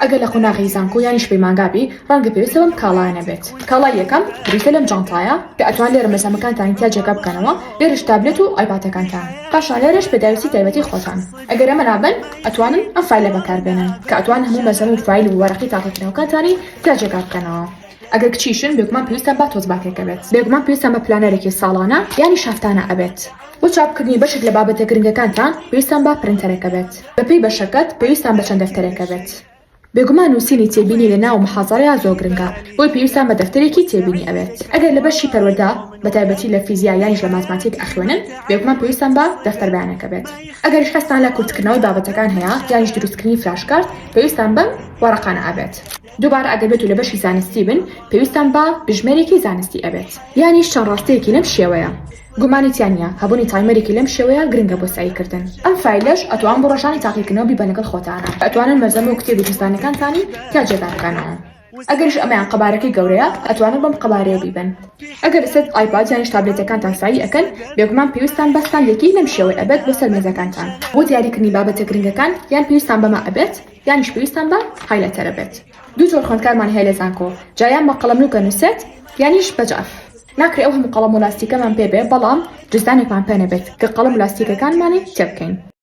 ئەگەر لە قۆناغی زانکۆ یانیش پەیمانگا بی ڕەنگە پێویستە بەم کاڵایانە بێت. کاڵای یەکەم بریتیە لەم جانتایە کە ئەتوان لێرە مەلزەمەکانتانی تیا جێگا بکەنەوە، لێرەش تابلێت و ئایپاتەکانتان، پاشان لێرەش پێداویستی تایبەتی خۆتان. ئەگەر ئەمە نابەن ئەتوانن ئەم فایلە بەکاربێنن کە ئەتوانن هەموو مەلزەمە و فایل و وەرەقی تاقیکردنەوەکانتانی تیا جێگا بکەنەوە. ئەگەر کچیشن بێگومان پێویستان بە تۆزباکێک ئەبێت. بێگومان پێویستان بە پلانەرێکی ساڵانە یانیش هەفتانە ئەبێت. بۆ چاپکردنی بەشێک لە بابەتە گرنگەکانتان پێویستان بە پرنتەرێک ئەبێت. بەپێی بەشەکەت پێویستان بە چەند دەفتەرێک ئەبێت. بێگومان نووسینی تێبینی لە ناو محازەرەیا زۆر گرنگە بۆیە پێویستان بە دەفتەرێکی تێبینی ئەبێت. ئەگەر لە بەشی پەروەردە بە تایبەتی لە فیزیا یانیش لە ماتماتیک ئەخوێنن بێگومان پێویستان بە دەفتەر بەیانێک ئەبێت. ئەگەریش حەزتان لە کورتکردنەوەی بابەتەکان هەیە یانیش دروستکردنی فلاش کارت پێویستان بەم وەڕەقانە ئەبێت. دووبارە ئەگەر بێتو لە بەشی زانستی بن پێویستان بە بژمێرێکی زانستی ئەبێت یانیش چەند ڕاستەیەکی لەم شێوەیە. گومانی تیا نیە هەبوونی timer ێکی لەم شێوەیە گرنگە بۆ سەعی کردن. ئەم فایلەش ئەتوان بۆ ڕۆژانی تاقیکردنەوە بیبەن لەگەڵ خۆتانا ئەتوانن مەلزەمە و کتێب و جزدانەکانتانی تیا جێگا بکەنەوە. ئەگەریش ئەمەیان قەبارەکەی گەورەیە ئەتوانن بەم قەبارەیە بیبەن. ئەگەر لەسەر ئایپاد یانیش تابلێتەکانتان سەعی ئەکەن بێگومان پێویستان بە ستاندێکی لەم شێوەی ئەبێت بۆ سەر مێزەکانتان بۆ دیاریکردنی بابەتە گرنگەکان یان پێویستان بەمە ئەبێت یانیش پێویستان بە highlighter ئەبێت. دوو جۆر خوێندکارمان هەیە لە زانکۆ جا یان بە قەڵەم نوک ئەنوسێت یانیش بە جاف. ناکرێ ئەو هەموو قەڵەم و لاستیکەمان پێ بێ بەڵام جزدانێکمان پێ نەبێت کە قەڵەم و لاستیکەکانمانی تێ بکەین.